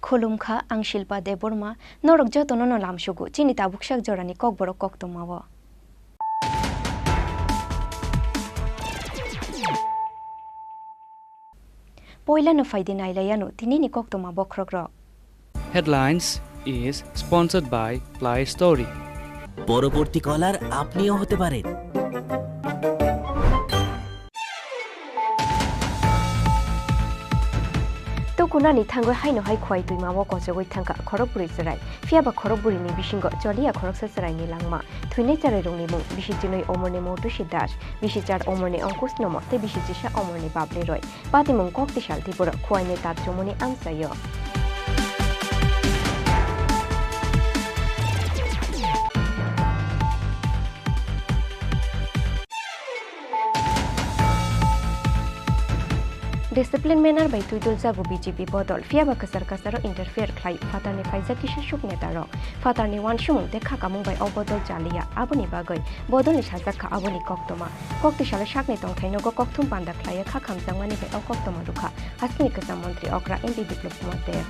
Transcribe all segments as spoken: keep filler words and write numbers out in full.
Khulumkha, ang Shilpa Debbarma, norok jotono no lamsugo chini tabuksak jorani kokborok koktwmao. Poilano phaidi nailaiano tinini koktwma bokhorokrok. Headlines is sponsored by Play Story. পরবর্তী কলার আপনিও হতে পারেন। Tukunani thangwi haino hai khuai twima o kochogwi thangkha khorok bwrwi chwrai. Phiya ba khorok bwrwini bisingo choliya khoroksa chwraini langma. Thwinai chwrairokni mung bisi chinwi Omorni Moutusi Das, bisi char Omorni Ankush Nomo tei bisi chisa Omorni Babli Roy. Patimung kok tisal Tripura khuaini tat chumuni amchaio. Discipline manner bai twidul jago B J P bodol, phiya ba kwchar kwcharo interfere khlai phatarni phaijak kisa suk neta rok. Phatarni uansukmung tei khakamung bai o bodol chaliya, aboni bagwi bodolni sajak kha aboni koktwma. Kok tisalo sakni tongthai nogo kokthum panda khlaiya kha khamjakmani bai o koktwma rwkha hasni kwcham montri okra M P Biplab Kumar Deb.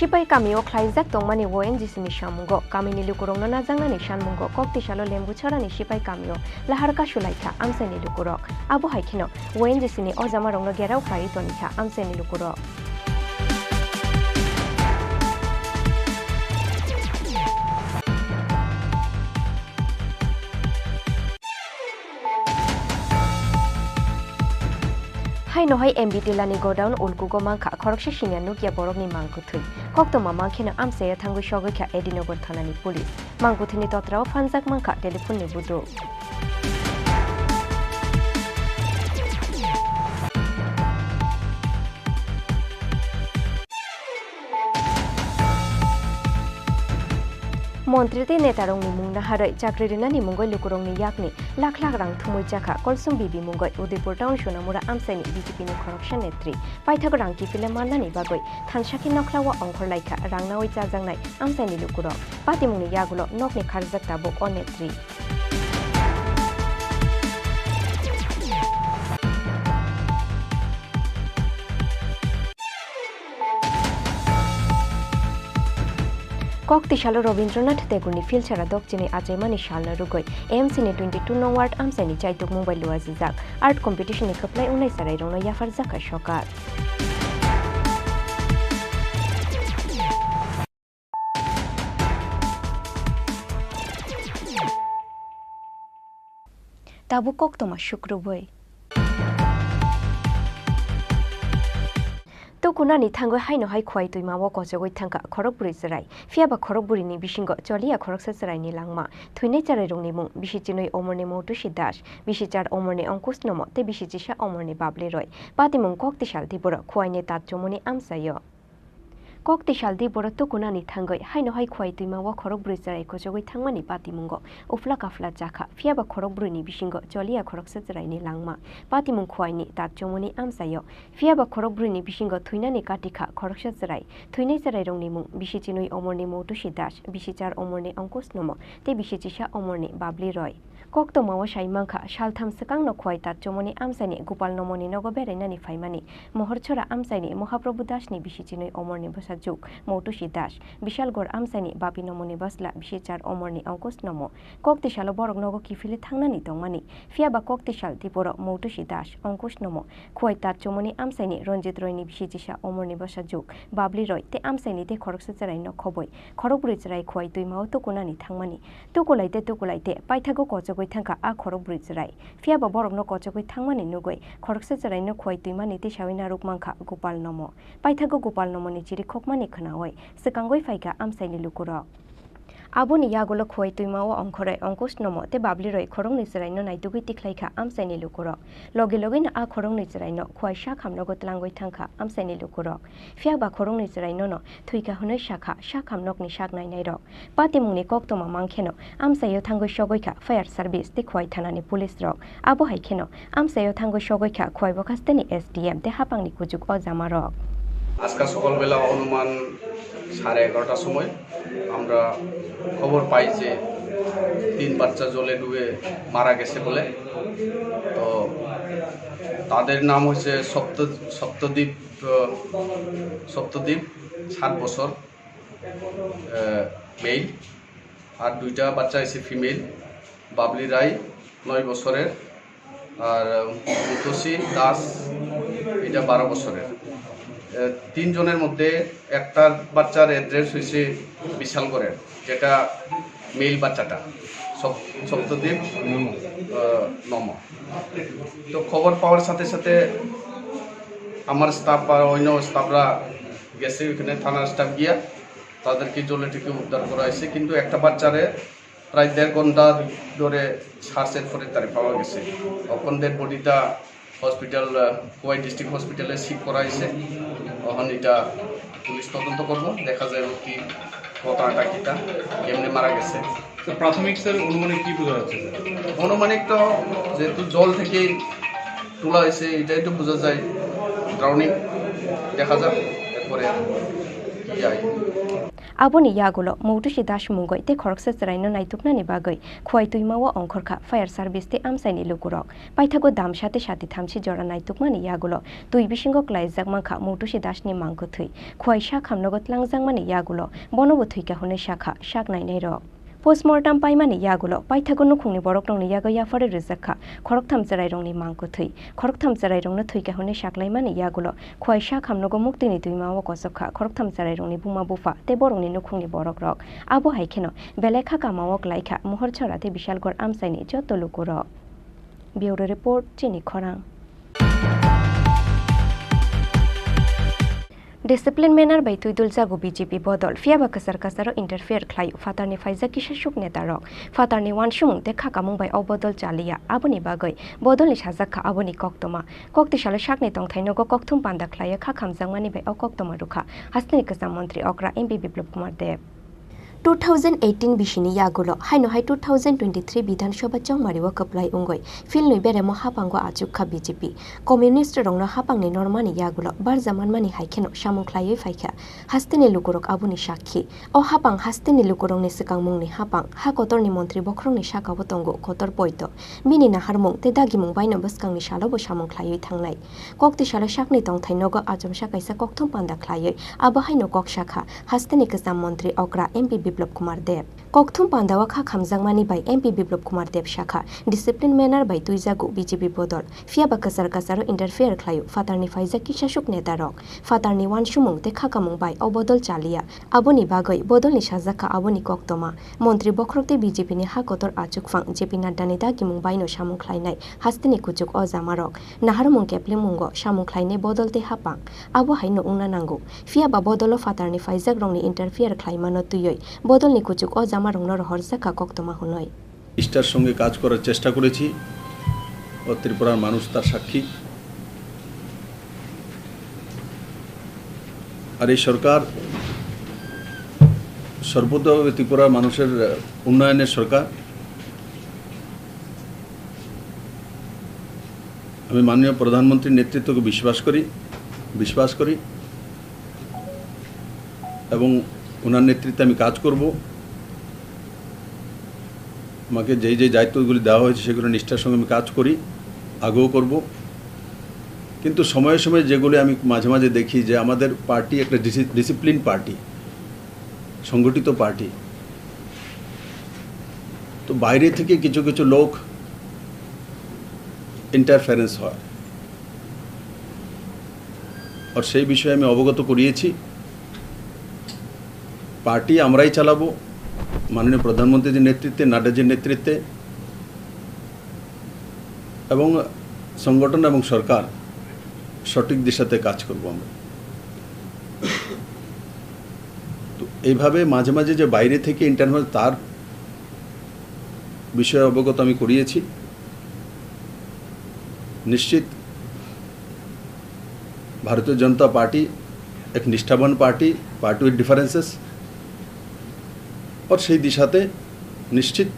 Sipai kamio khlaijak tongmani O N G C ni samungo kamini lukurokno najaknani sanmungo kok tisalo Lembuchorani Sipai kamio lahar kasulaikha amchaini lukurok. Abo hai kheno O N G C ni ojamarokno gherao khlaiwi tonikha amchaini lukurok. Haino hai M B Tillani godown ulkugo mankha khoroksa siniya nukya borokni mangkwthwi. Koktwma mankheno amchaiya thangwi sogwikha Edinagar thanani police. Mangkwthwini totrao phanjak mankha telephone ni buduk. Montri tei netarokni mung naharwi chakri rinani mungwi lukurokni yakni lakh lakh rang thumwi chakha Kolsom Bibi mungwi Udaipur town Sonamura amchaini B J P ni khoroksa netri. Paithak rang kiphilwi mannani bagwi thansa khe nokhlao ongkhorlaikha rang nawi chajaknai amchaini lukurok. Patimungni yagulo nokni kharjak tabuk o netri. Kok tisalo Rabindranath Tagoreni Philsara dokchini achaimani salno rwgwi A M C ni twenty two nong ward amchaini chaitukmung bai luajijak art competition ni kwplai wngnai chwrairokno yapharjakha sokar. Tabuk koktwma sukrubwi. Tukunani thangwi haino hai khuai twima o kochogwi thangkha khorok bwrwi chwrai. Phiya ba khorok bwrwini bisingo choliya khoroksa chwraini langma. Thwinai chwrairokni mung bisi chinwi Omorni Moutusi Das, bisi char Omorni Ankush Nomo tei bisi chisa Omorni Babli Roy. Patimung kok tisal Tripura khuaini tat chumuni amchaio. Kok tisal di borok tukunani thangwi haino hai khuai twima o khorok bwrwi chwrai kuchugwi thangmani patimungo uphla kaphla chakha, phiya ba khorok bwrwini bisingo choliya khoroksa chwraini langma. Patimung khuaini tat chumuni amchaio, phiya ba khorok bwrwini bisingo thwinani kati kha khoroksa chwrai. Thwinai chwrairokni mung bisi chinwi Omorni Moutusi Das, bisi char Omorni Ankush Nomo tei bisi chisa Omorni Babli Roy. Koktwmao sai mankha, saltham swkangno khuai tat chumuni amchaini Gopal Nomoni nogo berainani phaimani Mohorchora amchaini Mahaprabhu Dasni bisi chinwi Omorni bwsa Juk, Moutusi Das, Bishalgarh amchaini Bapi Nomoni bwsla bisichar Omorni Ankush Nomo. Kokti salo borok nogo kiphilwi thangnani tongmani. Phiya ba kokti sal Tripura Moutusi Das, Ankush Nomo, Khowai Tatchumoni amchaini Ranjit Royni bisichisa Omorni bwsa Juk, Babli Roy tei amchaini tei khoroksa chwraino khobwi, khorokbrwi chwrai Khowai twimao tukunani thangmani. Tukulai tei tukulai tei paithago kochogwi thangkha a khorokbrwi chwrai. Phiya ba borokno kochogwi thangmani nugwi khoroksa chwraino Khowai twimani tisawi narwk mankha Gopal Nomo. Paithago Gopal Nomoni chirikhokmani khwnawi swkangwi phaikha amchaini lukurok. Aboni yagulo Khowai twimao ongkhorwi Ankush Nomo tei Babli Roy khoroknwi chwraino naitugwi tikhlaikha amchaini lukurok. Logi logino a khoroknwi chwraino Khowai sak hamnogo tlangwi thangkha amchaini lukurok. Phiya ba khoroknwi chwrainono thwikha hwnwi sakha sak hamnokni sak nainairok. Patimungni koktwma mankheno amchaio thangwi sogwi kha fire service tei Khowai thanani police rok. Abo hai kheno amchaio thangwi sogwi kha Khowai Bokhasteni S D M tei hapangni kuchuk o jamarok. আজকে সকালবেলা অনুমান সাড়ে এগারোটার সময় আমরা খবর পাই যে তিন বাচ্চা জলে ডুবে মারা গেছে বলে। তো তাদের নাম হচ্ছে সপ্ত-, সপ্তদ্বীপ, আহ, সপ্তদ্বীপ, সাত বছর, আহ, মেল, আর দুইটা বাচ্চা হচ্ছে ফিমেল, বাবলি রায় নয় বছরের, আর মুতসি দাস, এটা বারো বছরের। আহ, তিনজনের মধ্যে একটার বাচ্চার অ্যাড্রেস হয়েছে বিশালগড়ের, যেটা মেল বাচ্চাটা, সপ-, সপ্তদ্বীপ, আহ, নম। তো খবর পাওয়ার সাথে সাথে আমার স্টাফ বা অন্য স্টাফরা গেছে ওইখানে, থানার স্টাফ গিয়া তাদেরকে জলে থেকে উদ্ধার করা হয়েছে, কিন্তু একটা বাচ্চারে প্রায় দেড় ঘন্টা ধরে সার্চের পরে তারে পাওয়া গেছে। এখন ডেড বডিটা হসপিটাল, আহ, খোয়াই ডিস্ট্রিক্ট হসপিটালে শিফট করা হয়েছে। এখন এটা পুলিশ তদন্ত করব, দেখা যাবে কি ঘটনাটা কিটা, কেমনে মারা গেছে। তো প্রাথমিক স্যার অনুমানিক কি বোঝা যাচ্ছে স্যার? অনুমানিক তো যেহেতু জল থেকে তোলা হয়েছে, এটাই তো বোঝা যায় ড্রাউনিং, দেখা যাক এরপরে কি হয়। Aboni yagulo Moutusi Das mungwi tei khoroksa chwraino naituknani bagwi Khowai twimao ongkhorkha fire service tei amchaini lukurok. Paithago damsa tei sati thamsi jora naitukmani yagulo twi bisingo klaijak mankha Moutusi Dasni mang kwthwi. Khowai sak hamnogo tlangjakmani yagulo bonobo thwikha hwnwi sakha sak nainairok. Postmortem paimani yagulo paithago nukhungni borokrokni yago yapharwi rwjakha khoroktham chwrairokni mang kwthwi. Khoroktham chwrairokno thwikha hwnwi saklaimani yagulo Khowai sak hamnogo muktwini twimao kochokha khoroktham chwrairokni buma bupha tei borokni nukhungni borokrok. Abo hai kheno belai kha kamao klaikha Mohorchora tei Bishalgarh amchaini joto lukurok. Bureau Report, Chini Khorang. Discipline manner bai twi duljago B J P bodol, phiya ba kwchar kwcharo interfere khlaio phatarni phaijak kisa suk netarok. Phatarni uansukmung tei kha kamung bai o bodol chaliya, aboni bagwi bodolni sajak kha aboni koktwma. Kokti salo sakni tongthai nogo kokthum panda khlaiwi kha khamjakmani bai o koktwma rwkha hasteni kwcham montri okra M P Biplab Kumar Deb. Two thousand eighteen bisini yagulo, haino hai two thousand twenty-three Bidhan Sabha chongmario kwplai wngwi field ni beremo hapango achuk kha B J P. Communist rokno hapangni normani yagulo barja manmani hai kheno samung khlaiwi phaikha hasteni lukurok aboni sakhi. O hapang hasteni lukurokni swkangmungni hapang, ha kotorni montri bokhorokni sakao tongo kotor poito. Bini naharmung tei dagimung baino bwskangni salobo samung khlaiwi thangnai. Kokti salo sakni tongthai nogo achomsa kaisa kokthum panda khlaiwi abo haino kok sakha hasteni kwcham montri okra M P Biplab Kumar Deb. Kokthum pandao kha khamjakmani bai M P Biplab Kumar Deb sakha, discipline manner bai twijago B J P bodol, phiya ba kwchar kwcharo interfere khlaio phatarni phaijak kisa suk netarok. Phatarni uansukmung tei kha kamung bai o bodol chaliya. Aboni bagwi bodolni sajak kha aboni koktwma. Montri bokhorok tei B J P ni ha kotor achukphang J P Nadda ni dagimung baino samung khlainai hasteni kuchuk o jamarok. Naharmung keplengmungo samung khlainai bodol tei hapang. Abo haino wngna nango. Phiya ba bodolo phatarni phaijakrokni interfere khlaimano twiwi bodolni kuchuk o jamarokno rohorjak kha koktwma hwnwi. নিষ্ঠার সঙ্গে কাজ করার চেষ্টা করেছি। ও ত্রিপুরার মানুষ তার সাক্ষী। আর এই সরকার সর্বতোভাবে ত্রিপুরার মানুষের, আহ, উন্নয়নের সরকার। আমি মাননীয় প্রধানমন্ত্রীর নেতৃত্বকে বিশ্বাস করি, বিশ্বাস করি এবং ওনার নেতৃত্বে আমি কাজ করব। আমাকে যেই যে দায়িত্বগুলি দেওয়া হয়েছে, সেগুলো নিষ্ঠার সঙ্গে আমি কাজ করি, আগেও করব। কিন্তু সময়ে সময়ে যেগুলি আমি মাঝে মাঝে দেখি যে আমাদের পার্টি একটা ডিসিপ্লিন পার্টি, সংগঠিত পার্টি, তো বাইরে থেকে কিছু কিছু লোক ইন্টারফারেন্স হয়। আর সেই বিষয়ে আমি অবগত করিয়েছি। পার্টি আমরাই চালাবো, মাননীয় প্রধানমন্ত্রীজির নেতৃত্বে, নাড্ডাজির নেতৃত্বে, এবং সংগঠন এবং সরকার সঠিক দিশাতে কাজ করব আমরা। তো এইভাবে মাঝে মাঝে যে বাইরে থেকে ইন্টারফারেন্স, তার বিষয়ে অবগত আমি করিয়েছি। নিশ্চিত ভারতীয় জনতা পার্টি এক নিষ্ঠাবান পার্টি, পার্টি উইথ ডিফারেন্সেস। আর সেই দিশাতে নিশ্চিত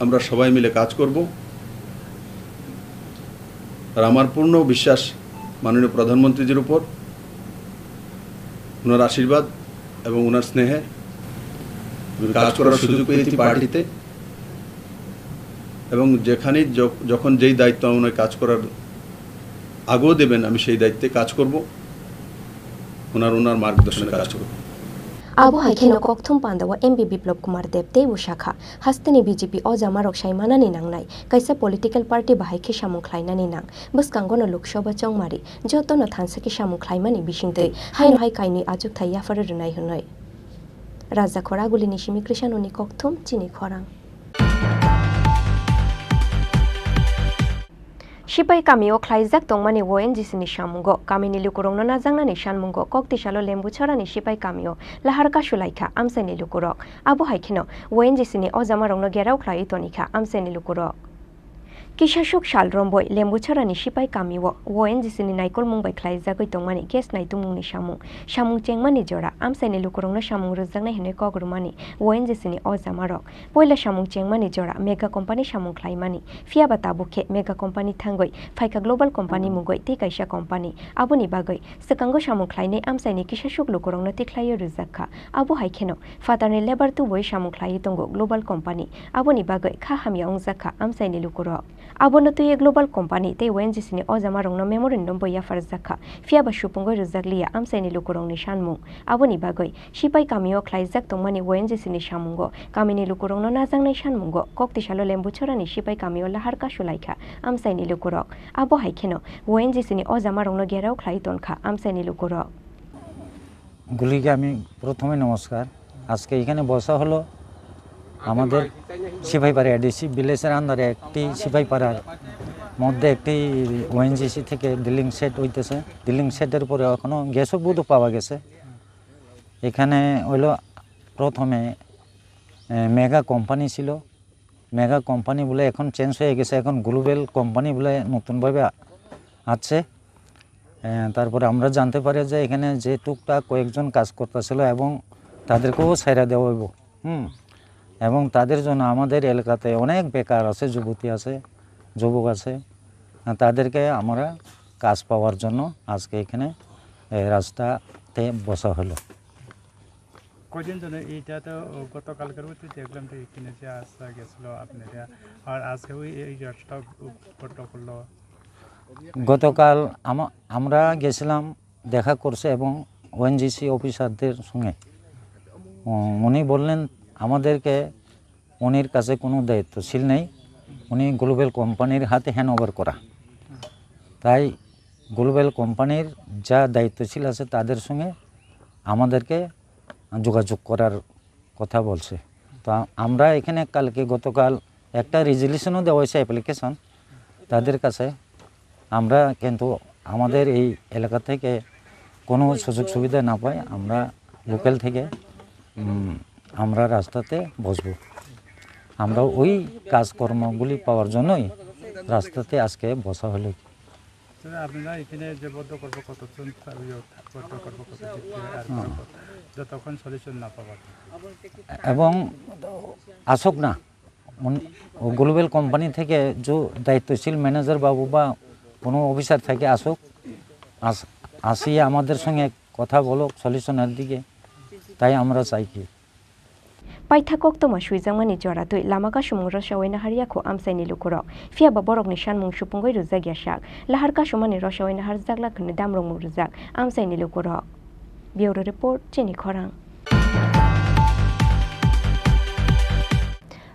আমরা সবাই মিলে কাজ করব। আর আমার পূর্ণ বিশ্বাস মাননীয় প্রধানমন্ত্রীজির উপর, ওনার আশীর্বাদ এবং ওনার স্নেহে আমি কাজ করার সুযোগ পেয়েছি পার্টিতে। এবং যেখানে যখ-, যখন যেই দায়িত্ব আমাকে কাজ করার আগেও দেবেন, আমি সেই দায়িত্বে কাজ করব, ওনার, ওনার মার্গদর্শনে কাজ করব। Abo hai kheno kokthum pandao M B Biplab Kumar Deb teibo sakha, hasteni B J P o jamarok sai manani nangnai, kaisa political party bahai khe samung khlainani nang, bwskangono Lok Sabha chongmari, jotono thansa khe samung khlaimani bisingtwi, haino hai kainwi achukthai yapharwi rwnai hwnwi. Raja Khor Agulini simi Krishanoni kokthum chini khorang. Sipai kamio khlaijak tongmani O N G C ni samungo, kamini lukurokno najaknani sanmungo, Koktisalo Lembuchorani Sipai kamio lahar kasu laikha amchaini lukurok. Abo hai kheno O N G C ni o jamarokno gherao khlaiwi tonikha amchaini lukurok. Kisasuk sal romboi Lembuchorani Sipai kamio O N G C ni naikolmung bai khlaijagwi tongmani gas naitukmungni samung, samung chengmani jora, amchaini lukurokno samung rwjaknai hwnwi kok rwmani O N G C ni o jamarok. Poila samung chengmani jora mega company samung khlaimani, phiyaba tabuk khe mega company thangwi phaikha global company mungwi tei kaisa company. Aboni bagwi swkango samung khlainai amchaini kisasuk lukurokno tikhlaiwi rwjakha. Abo hai kheno phatarni labour tubui samung khlaiwi tongo global company. Aboni bagwi kha hamya wngjakha amchaini lukurok. Abono twiwi global company tei O N G C ni o jamarokno memorandum bo yapharjakha, phiyaba supungwi rwjakliya amchaini lukurokni sanmung. Aboni bagwi Sipai kamio khlaijak tongmani O N G C ni samungo, kamini lukurokno najaknai sanmungo, Koktisalo Lembuchorani Sipai kamio lahar kasu laikha amchaini lukurok. Abo hai kheno O N G C ni o jamarokno gherao khlai tonkha amchaini lukurok. গুলিকে আমি প্রথমে নমস্কার। আজকে এখানে বসা হলো আমাদের সিপাহীপাড়া এডিসি ভিলেজের আন্ডারে একটি সিপাহীপাড়ার মধ্যে একটি ওএনজিসি থেকে ড্রিলিং শেড হইতেছে। ড্রিলিং শেডের পরে এখনও গ্যাসও বোধ পাওয়া গেছে। এখানে হইলো প্রথমে, এ, মেগা কোম্পানি ছিল। মেগা কোম্পানি বলে এখন চেঞ্জ হয়ে গেছে, এখন গ্লোবাল কোম্পানি বলে নতুনভাবে আ-, আছে। এ, তারপরে আমরা জানতে পারি যে এখানে যে টুকটাক কয়েকজন কাজ করতেছিল এবং তাদেরকেও ছাইড়া দেওয়া হইব। হুম। এবং তাদের জন্য আমাদের এলাকাতে অনেক বেকার আছে, যুবতী আছে, যুবক আছে। আ, তাদেরকে আমরা কাজ পাওয়ার জন্য আজকে এখানে, এ, রাস্তাতে বসা হলো। কয়দিন ধরে এইটা তো গতকালকের মধ্যে দেখলাম যে এখানে যে আসা গেছিল আপনারা, আর আজকে ওই এই রাস্তা ঘটনা করলো। গতকাল আমা-, আমরা গেছিলাম, দেখা করছে এবং ওএনজিসি অফিসারদের সঙ্গে। উ-, উনি বললেন, আমাদেরকে উনির কাছে কোনো দায়িত্বশীল নেই, উনি গ্লোবাল কোম্পানির হাতে হ্যান্ড ওভার করা। তাই গ্লোবাল কোম্পানির যা দায়িত্বশীল আছে তাদের সঙ্গে আমাদেরকে যোগাযোগ করার কথা বলছে। তো আ-, আমরা এখানে কালকে, গতকাল একটা রেজুলিউশনও দেওয়া হয়েছে, অ্যাপ্লিকেশন তাদের কাছে। আমরা কিন্তু আমাদের এই এলাকা থেকে কোনো সুযোগ সুবিধা না পাই, আমরা লোকাল থেকে, উম, আমরা রাস্তাতে বসবো। আমরা ওই কাজকর্মগুলি পাওয়ার জন্যই রাস্তাতে আজকে বসা হলো। স্যার, আপনারা এখানে যে বদ্ধ কর্মকর্তা আছেন, তার ইয়ে, বদ্ধ কর্মকর্তা দেখতে আর হুম। কর্মকর্তা যতক্ষণ সলিউশন না পাওয়া যায়। এবং আসুক না, উনি, ও গ্লোবাল কোম্পানি থেকে যে দায়িত্বশীল ম্যানেজার বাবু বা কোনো অফিসার থেকে আসুক, আস-, আসিয়ে আমাদের সঙ্গে কথা বলুক সলিউশনের দিকে, তাই আমরা চাই কি। Paithak koktwma swijakmani jora twi lama kasumung rwsawai naharya kho amchaini lukurok. Phiya ba borokni sanmung supungwi rwjakya sak. Lahar kasumani rwsawai naharjak lak hwnwi damrokmung rwjak amchaini lukurok. Bureau Report, Chini Khorang.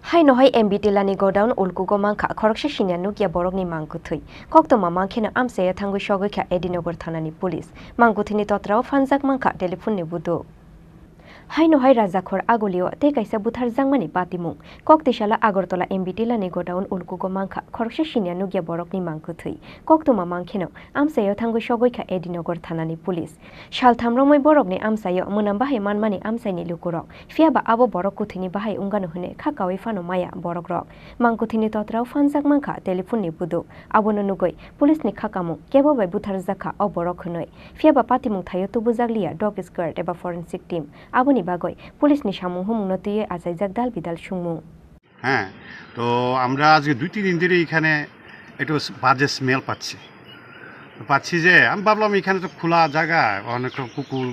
Haino hai M B Tila ni godown ulkugo mankha khoroksa siniya nukya borokni mangkwthwi. Koktwma mankhe no amchaya thangwi sogwi kha Edinagar thanani police. Mangkwthwini totrao phanjak mankha telephone ni buduk. Haino hai Rajakhor Agulio tei kaisa butharjakmani patimung. Koktwisala Agartala M B Tila ni godown ulkugo mankha khoroksa siniya nukya borokni mangkwthwi. Koktwma mankheno amchaio thangwi sogwi kha Edinagar thanani police. Saltham romwi borokni amchaio mwnam bahai manmani amchaini lukurok. Phiya ba abo borok kwthwini bahai wngano hwnwi kha kaui phano maya borokrok. Mangkwthwini totrao phanjak mankha telephone ni buduk. Abono nugwi police ni kha kamung kebo bai butharjak kha o borok hwnwi. Phiya ba patimung thaio tubujak liya dog squad eba forensic team. Aboni bagwi police ni samung humung no twiwi achaijak dal bidal sungmung. হ্যাঁ, তো আমরা আজকে দুই তিন দিন ধরে এখানে একটু বাজে স্মেল পাচ্ছি। পাচ্ছি যে আমি ভাবলাম এখানে তো খোলা জায়গা, অনেক রকম কুকুর,